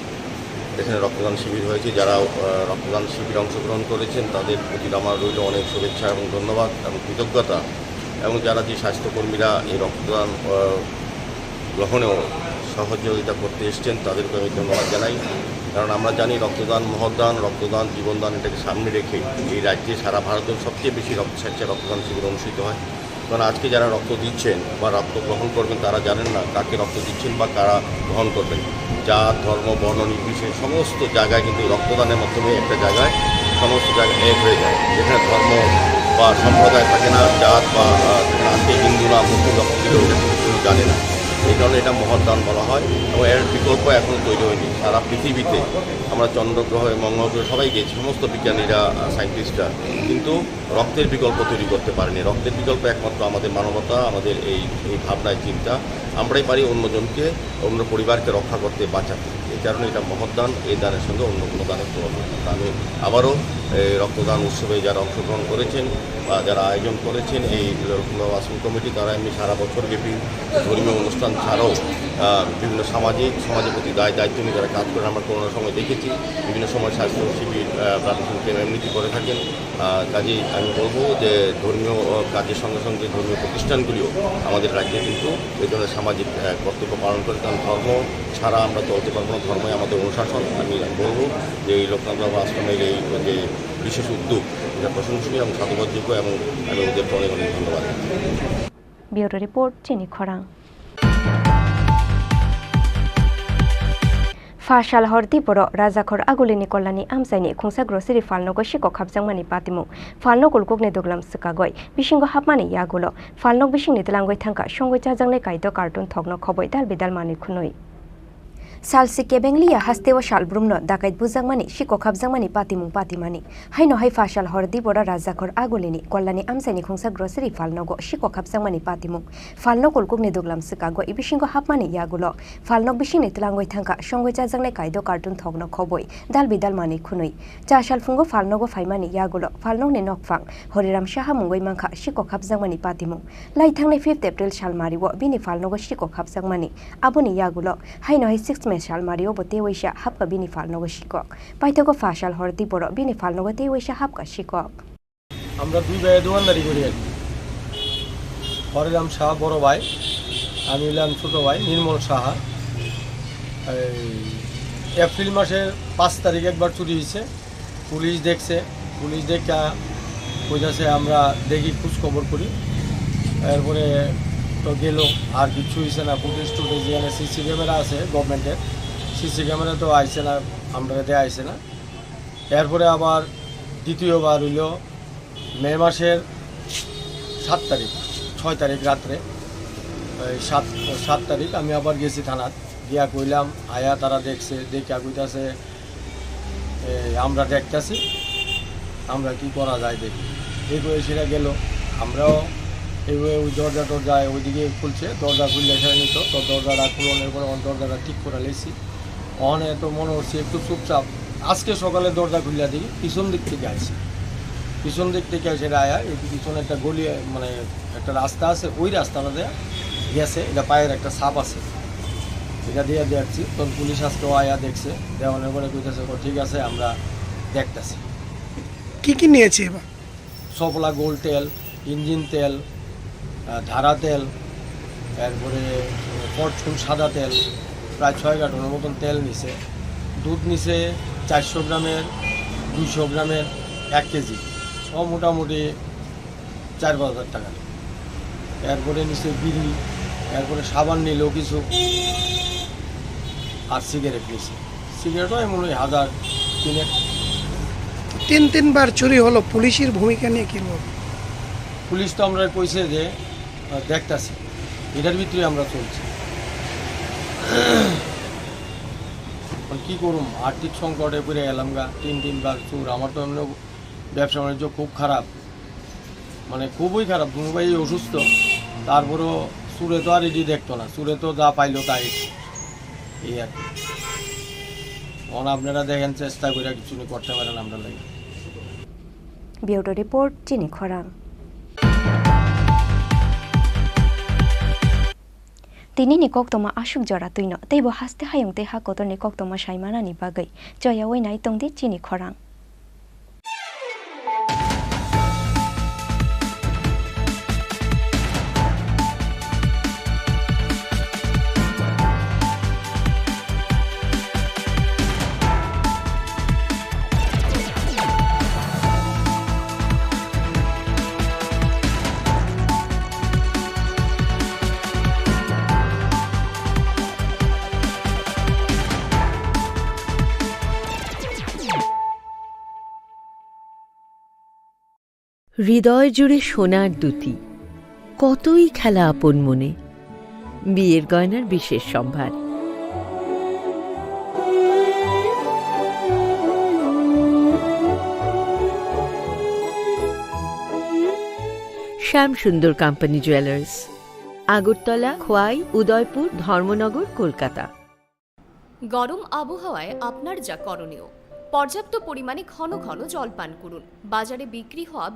এখানে রক্তদান শিবির হয়েছে। যারা, আহ, রক্তদান শিবিরে অংশগ্রহণ করেছেন, তাদের প্রতি আমার রইল অনেক শুভেচ্ছা এবং ধন্যবাদ এবং কৃতজ্ঞতা। এবং যারা যে স্বাস্থ্যকর্মীরা এই রক্তদান, আহ, গ্রহণেও সহযোগিতা করতে এসছেন, তাদেরকে আমি ধন্যবাদ জানাই। কারণ আমরা জানি রক্তদান মহৎ দান, রক্তদান জীবন দান, এটাকে সামনে রেখে এই রাজ্যে সারা ভারতের সবচেয়ে বেশি রক্ত, স্বেচ্ছায় রক্তদান শিবির অনুষ্ঠিত হয়। কারণ আজকে যারা রক্ত দিচ্ছেন বা রক্ত গ্রহণ করবেন, তারা জানেন না কাকে রক্ত দিচ্ছেন বা কারা গ্রহণ করবেন। জাত, ধর্ম, বর্ণ নির্বিশেষে সমস্ত জায়গায় কিন্তু রক্তদানের মাধ্যমে একটা জায়গায় সমস্ত জায়গা এক হয়ে যায়, যেখানে ধর্ম বা সম্প্রদায় থাকে না, জাত বা, আহ, থাকে না। আজকে হিন্দু না মুসলিম রক্ত দিলেও এটা কিন্তু কেউ জানে না। এই কারণে এটা মহৎ দান বলা হয় এবং এর বিকল্প এখনো তৈরি হয়নি। সারা পৃথিবীতে আমরা চন্দ্রগ্রহে, মঙ্গল গ্রহে সবাই গেছি, সমস্ত বিজ্ঞানীরা, আহ, সায়েন্টিস্টরা, কিন্তু রক্তের বিকল্প তৈরি করতে পারেনি। রক্তের বিকল্প একমাত্র আমাদের মানবতা, আমাদের এই, এই ভাবনায় চিন্তা। আমরাই পারি অন্যজনকে, অন্য পরিবারকে রক্ষা করতে, বাঁচাতে। এই কারণে এটা মহৎ দান, এই দানের সঙ্গে অন্য কোনো দানের তুলনা হয় না। আমি আবারও এই রক্তদান উৎসবে যারা অংশগ্রহণ করেছেন বা যারা আয়োজন করেছেন, এই রক্তদান আশ্রম কমিটি, তারা এমনি সারা বছর ব্যাপী ধর্মীয় অনুষ্ঠান ছাড়াও, আহ, বিভিন্ন সামাজিক, সমাজের প্রতি দায় দায়িত্ব নিয়ে তারা কাজ করেন। আমরা করোনার সময় দেখেছি, বিভিন্ন সময় স্বাস্থ্য শিবির, আহ, ব্লাড ডোনেশন ক্যাম্প এমনিতেই করে থাকেন। আহ, কাজেই আমি বলবো যে ধর্মীয়, আহ, কাজের সঙ্গে সঙ্গে ধর্মীয় প্রতিষ্ঠানগুলিও আমাদের রাজ্যে কিন্তু এই ধরনের সামাজিক, আহ, কর্তব্য পালন করে, কারণ ধর্ম ছাড়া আমরা চলতে পারবো না, ধর্মই আমাদের অনুশাসন। আমি বলবো যে এই লোকনাথ বাবা আশ্রমের এই যে বিশেষ উদ্যোগ, এটা প্রশংসনীয় এবং সাধুবাদযোগ্য এবং আমি ওদেরকে অনেক অনেক ধন্যবাদ জানাই। Bureau report, Chini Khorang. Phasal hor Diboro Rajakhor Agulini Kollani amchaini khungsa grocery phalnogo sikok hapjakmani patimung. Phalno kulkukni duglam swkagwi bisingo hapmani yagulo phalnok bisingni twlangwi thangkha songwi chajaknai kaido carton thokno khobwi dal bidal manwi khwnwi. Salsi kebenglia hasteo salbrumno dakait bujakmani, sikok hapjakmani patimung patimani. Haino hai phasal hor Dibora Rajakhor Agulini Kollani amchaini khungsa grocery phalnogo sikok hapjakmani patimung. Phalnok kulkukni duglam swkago ibisingo hapmani yagulo phalnok bisingni twlangwi thangkha songwi chajaknai kaido carton thokno khobwi dal bidal manwi khwnwi. Cha salphungo phalnogo phaimani yagulo phalnokni nokphang Horiram Saha mungwi mankha sikok hapjakmani patimung. Lai thangnai fifth April salmario bini phalnogo sikok hapjakmani. Aboni yagulo haino hai six May salmario bo teiwaisa hapkha bini phalnogo sikok. Paithago phasal hor Diboro bini phalnogo teiwaisa hapkha sikok. আমরা দুই ভাইয়ে দোকানদারি করি আর কি। হরেরাম সাহা বড় ভাই, আমি হইলাম ছোট ভাই নির্মল সাহা। এই এপ্রিল মাসের পাঁচ তারিখ একবার চুরি হয়েছে, পুলিশ দেখছে, পুলিশ দেখা কইতাছে আমরা দেখি, খোঁজ খবর করি। এরপরে তো গেল, আর কিচ্ছু হইছে না। ফুটেজ টুটেজ যেখানে সিসি ক্যামেরা আছে গভর্নমেন্টের, সিসি ক্যামেরা তো আইছে না, আমরা আইছে না। এরপরে আবার দ্বিতীয়বার হইল মে মাসের সাত তারিখ, ছয় তারিখ রাত্রে, এই সাত, সাত তারিখ আমি আবার গেছি থানাত, গিয়া কইলাম, আয়া তারা দেখছে, দেখা কইতাছে, "এই আমরা দেখতাছি, আমরা কি করা যায় দেখি।" এই করে সেটা গেল। আমরাও এইভাবে ওই দরজা টরজায় ওইদিকে খুলছে, দরজা খুললে সেটা নিত, তো দরজাটা খুলনের পরে আমার দরজাটা ঠিক করে লেছি। অনে তো মনে হচ্ছে একটু চুপচাপ। আজকে সকালে দরজা খুললে দেখি পিছন দিক থেকে আইছে, পিছন দিক থেকে এসে আয়া এই পিছনে একটা গলি, মানে একটা রাস্তা আছে, ওই রাস্তাটা দিয়ে গেছে, এটা পায়ের একটা ছাপ আছে, এটা দিয়ে দেখছি। তখন পুলিশ আজকেও আয়া দেখছে, দেওয়ানোর পরে কইতেছে, "ও ঠিক আছে, আমরা দেখতাছি।" কি কি নিয়েছে এবার? সফলা গোল্ড তেল, ইঞ্জিন তেল, আহ, ধারা তেল, এরপরে ফরচুন সাদা তেল, প্রায় ছয় কার্টনের মতন তেল নিছে। দুধ নিছে চারশো গ্রামের, দুইশো গ্রামের এক কেজি, সব মোটামুটি চার পাঁচ হাজার টাকা। এরপরে নিছে বিড়ি, এরপরে সাবান নিল কিছু, আর সিগারেট নিছে। সিগারেটও এমন ওই হাজার তিনেক। তিন তিনবার চুরি হলো, পুলিশের ভূমিকা নিয়ে কি বলবো? পুলিশ তো আমরা কইছে যে, আহ, দেখতাছি, এটার ভিতরে আমরা চলছি। এখন কি করুম, আর্থিক সংকটে পড়ে গেলাম গা, তিন তিনবার চুর। আমার তো এমনি ব্যবসা বাণিজ্য খুব খারাপ, মানে খুবই খারাপ। দুনু ভাই অসুস্থ, তারপরেও চুরে তো আর এটি দেখতো না, চুরে তো যা পাইলো তাই, এই আর কি। এখন আপনারা দেখেন, চেষ্টা করে কিছু নিয়ে করতে পারেন আমরা লাগে। Bureau Report, Chini Khorang. Tini ni koktoma aswk jora twino, teibo haste hayung tei ha kotor ni koktoma sai manani bagwi choya wai nai tongdi chini khorang. হৃদয় জুড়ে সোনার দুতি, কতই খেলা আপন মনে। বিয়ের গয়নার বিশেষ সম্ভার। শ্যাম সুন্দর কোম্পানি জুয়েলার্স, আগরতলা, খোয়াই, উদয়পুর, ধর্মনগর, কলকাতা। গরম আবহাওয়ায় আপনার যা করণীয়, পর্যাপ্ত পরিমাণে ঘন ঘন জল পান করুন। বাজারে বিক্রি হওয়া